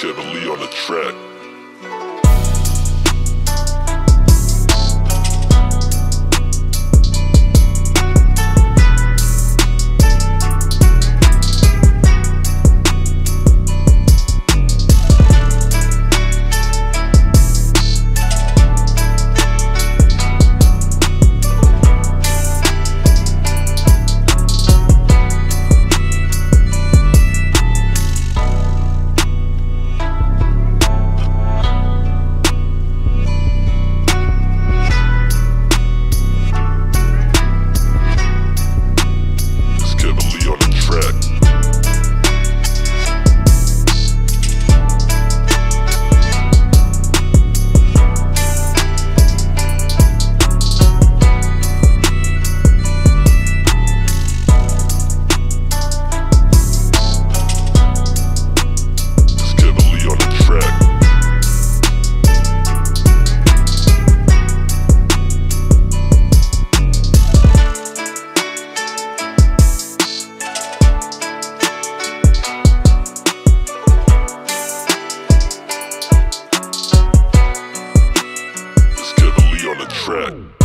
Kevin Lee on the track. It's Kevin Lee on the track. It's Kevin Lee on the track. It's Kevin Lee on the track.